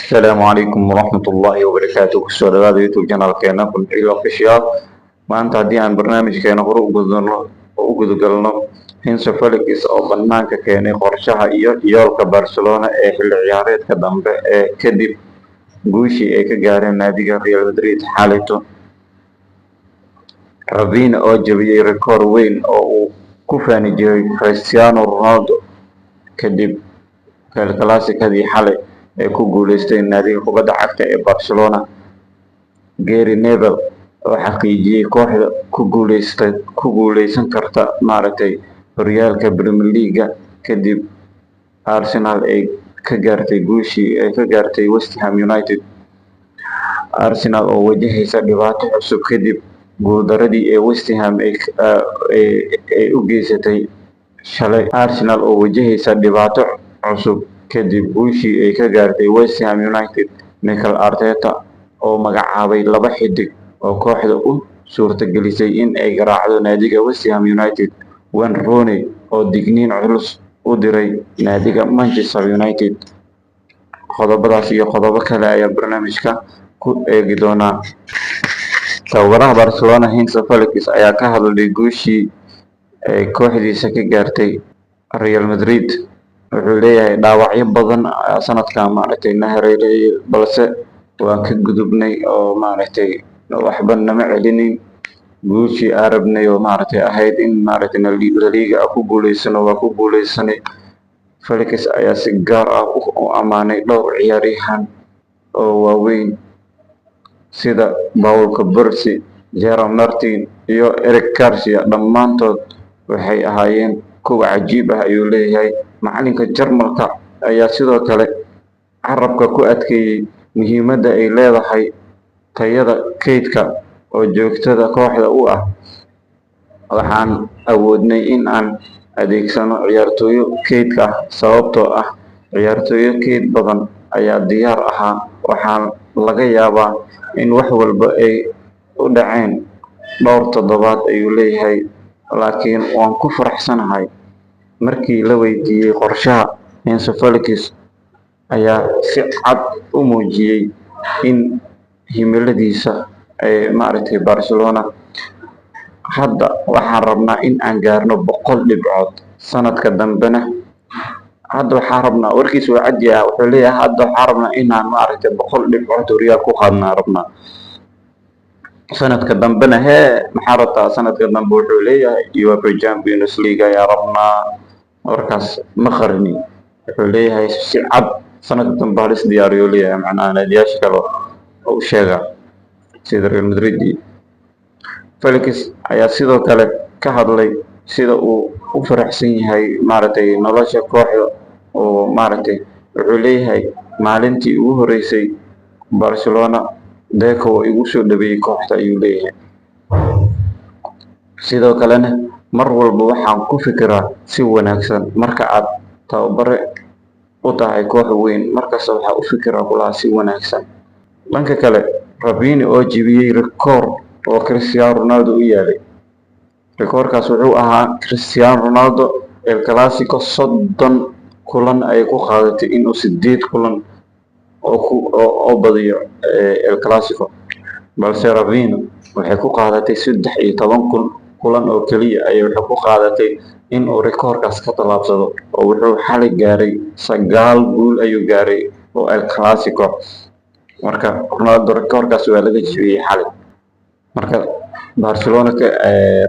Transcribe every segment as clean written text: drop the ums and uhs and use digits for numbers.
Asalaamu calaykum waraxmatullaahi wabarakaatu. Kusoo dhawaada YouTube channelkeena Kuncil Official. Maanta haddii aan barnaamijkeena hore u gudagalno, Hansi Flick oo banaanka keenay qorshaha iyo yoolka Barcelona ee xilli ciyaareedka dambe ee kadib guushii ay ka gaareen naadiga Real Madrid xalayto. Raphinha oo jabiyey rikoor weyn oo uu ku faani jiray Cristiano Ronaldo kadib El Clasico-dii xalay ay ku guuleysteen naadiga kubadda cagta ee Barcelona. Gary Neville oo xaqiijiyey kooxda ku guuleysan karta, maaragtay, horyaalka Premier League kadib Arsenal ay ka gaartay guushii ay ka gaartay West Ham United. Arsenal oo wajahaysa dhibaato cusub kadib guuldaradii ee West Ham ay u geysatay shalay. Arsenal oo wajahaysa dhibaato cusub kadib guushii ay ka gaartay West Ham United. Mikel Arteta oo magacaabay laba xidig oo kooxda u suurtagelisay in ay garaacdo naadiga West Ham United. Wayne Rooney oo digniin culus u diray naadiga Manchester United. Qodobadaas iyo qodobo kale ayaa barnaamijka ku eegi doonaa. Tababaraha Barcelona Hansi Flick ayaa ka hadlay guushii ay kooxdiisa ka gaartay Real Madrid. Wuxuu leeyahay dhaawacyo badan ayaa sanadkan, maaragtay, na hareereeyay, balse waan ka gudubnay oo, maaragtay, waxba nama celinin. Guushii aan rabnay oo, maaragtay, ahayd in, maaragtay, La Liga aan ku guuleysano, waa ku guuleysanay. Flick ayaa si gaar ah u ammaanay dhowr ciyaaryahan oo waaweyn sida Pau Cubarsi, Gerard Martin iyo Eric Garcia. "Dhammaantood waxay ahaayeen kuwa cajiib ah," ayuu leeyahay. Macalinka Jarmalka ayaa sidoo kale carabka ku adkeeyay muhiimadda ay leedahay tayada kaydka oo joogtada kooxda u ah. "Waxaan awoodnay in aan adeegsano ciyaartoyda kaydka ah sababtoo ah ciyaartoy kayd badan ayaa diyaar ahaa. Waxaa laga yaabaa in wax walba ay u dhaceen dhowr toddobaad," ayuu leeyahay, "laakiin waan ku faraxsanahay." Markii la weydiiyay qorshaha, Hansi Flick ayaa si cad u muujiyay in himiladiisa ee, maaragtay, Barcelona. "Hadda waxaan rabnaa in aan gaarno 100 dhibcood sanadka dambena. Hadda waxaan rabnaa," warkiisa waa cad yahay, wuxuu leeyahay, "hadda waxaan rabnaa inaan, maaragtay, 100 dhibcood horyaal ku qaadnaa rabnaa. Sanadka dambena hee, maxaa rabtaa sanadka dambe?" Wuxuu leeyahay, "UEFA Champions League ayaa rabnaa." Warkaas ma qarni, wuxuu leeyahay si cad, sanadka dambe halis diyaariyo leeyahay, macnaha naadiyaasha kale oo u sheega sida Real Madrid iyo. Flick ayaa sidoo kale ka hadlay sida uu u faraxsan yahay, maaragtay, nolosha kooxda oo, maaragtay, wuxuu leeyahay, "Maalintii ugu horeysay Barcelona, Deco waa igu soo dhaweeyey kooxda," ayuu leeyahay. "Sidoo kalena mar walba waxaan ku fikiraa si wanaagsan. Marka aad tababare u tahay koox weyn, markasta waxaa u fikiraa kulaha si wanaagsan." Dhanka kale, Raphinha oo jebiyey rikoor oo Cristiano Ronaldo u yaalay. Rikoorkaas wuxuu ahaa Cristiano Ronaldo El Clasico 30 kulan ay ku qaadatay inuu sideed kulan oo badiyo El Clasico, balse Raphinha waxay ku qaadatay 13 kulan oo keliya ayay waxay ku qaadatay in uu rikoorkaas ka tallaabsado, oo wuxuu xalay gaaray sagaal guul ayuu gaaray oo El Clasico. Marka Ronaldo rikoorkaas waa laga jebiyey xalay. Marka Barcelona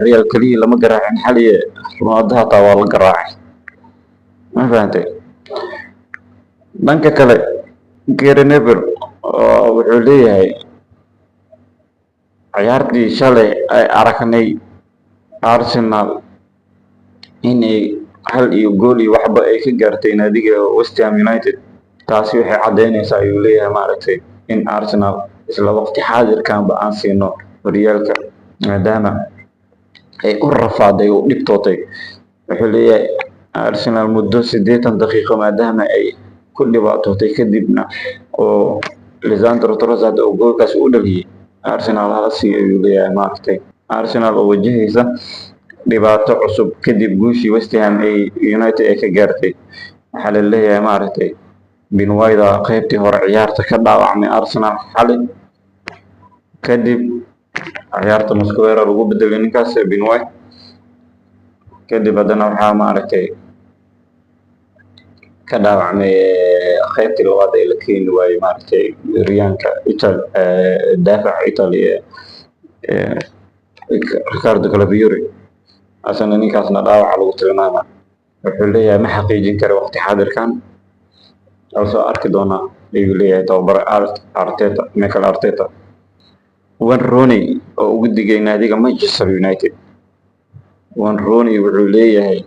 Real keliya lama garaacin xaliye, Ronaldo hataa waa la garaacay, ma fahantay? Dhanka kale, Gary Neville oo wuxuu leeyahay ciyaartii shalay ay aragnay Arsenal inay hal iyo gool iyo waxba ay ka gaartay naadiga West Ham United, taasi waxay caddeynaysaa, ayuu leeyahay, maaragtay, in Arsenal isla waqti xaadirkanba aan siino horyaalka, maadaama ay u rafaaday oo dhibtootay. Wuxuu leeyahay Arsenal muddo 80 daqiiqo maadaama ay ku dhibaatootay, kadibna oo Leandro Trossard oo goolkaas u dhaliyay, Arsenal hala siiyo, ayuu leeyahay, maaragtay. Arsenal oo wajahaysa dhibaato cusub kadib guushii West Ham ay United ay ka gaartay, waxaa la leeyahay, maaragtay. Ben White qaybtii hore ciyaarta ka dhaawacmay Arsenal xalay. Kadib ciyaarta Mosquera lagu bedelay ninkaas Ben White. Kadib haddana waxaa, maaragtay, ka dhaawacmay qaybtii labaad ee la keeni waayey, maaragtay, weeraryahanka Italy, daafaca Italy ee Riccardo Calafiori. Asana ninkaasna dhaawaca lagu tilmaama. Wuxuu leeyahay ma xaqiijin karo waqti xaadirkan, soo arki doonaa ayuu leeyahay tababare Arteta, Mikel Arteta. Wayne Rooney oo ugu digay naadiga Manchester United. Wayne Rooney wuxuu leeyahay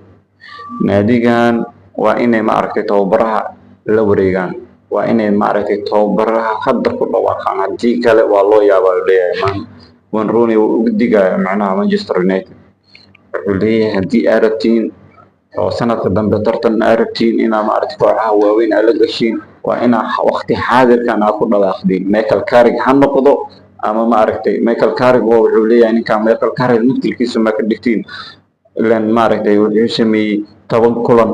naadigan waa inay, maaragtay, tababaraha la wareegaan, waa inay, maaragtay, tababaraha hadda ku dhawaaqaan, haddii kale waa loo yaabaa uu leeyahay. Man Wayne Rooney wuu ugu digaya macnaha Manchester United. Wuxuu leeyahay haddii aad rabtiin oo sanadka dambe tartan aad rabtiin inaa, maaragtay, kooxaha waaweyn aad la gashiin, waa inaa waqti xaadirkan aad ku dhawaaqdiin. Michael Carrick ha noqdo ama, maaragtay, Michael Carrick oo wuxuu leeyahay ninkan Michael Carrick naftirkiisa ma ka dhigtiin ilan, maaragtay, wuxuu sameeyey 10 kulan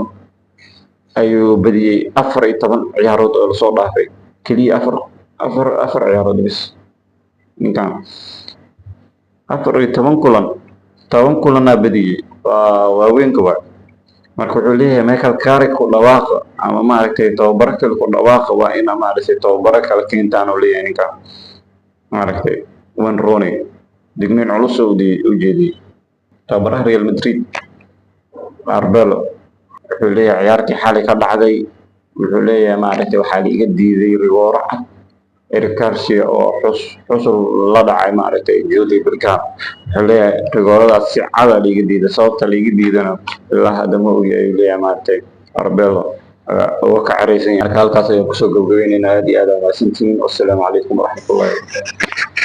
ayuu badiyey 14 ciyaarood oo lasoo dhaafay, keliya afar ciyaarood bis. Ninkan 14 kulan, 10 kulanaa badiyey, waa waaweynka waa. Marka wuxuu leeyahay Michael Carrick ku dhawaaqa ama, maaragtay, tababaro kale ku dhawaaqa, waa inaa, maaragtay, tababaro kale keentaan oo leeyahay ninkan, maaragtay, Wayne Rooney digniin culus oo u jeediyey. Tababaraha Real Madrid Arbeloa wuxuu leeyahay ciyaartii xalay ka dhacday, wuxuu leeyahay, maaragtay, waxaa la iga diiday rigooro cad, Eric Garcia oo xusul la dhacay, maaragtay, Jude Bellingham. Wuxuu leeyahay rigooradaas si cada la iga diiday, sababta la iga diidana ilaa hadda ma ogi ayuu leeyahay, maaragtay, Arbeloa uga ka caraysan yahay. Marka halkaas ayaan kusoo gabagabaynaynaa. Aad iyo aad aa mahadsantihiin. Wassalaamu calaykum waraxmatullahi wabarakaatu.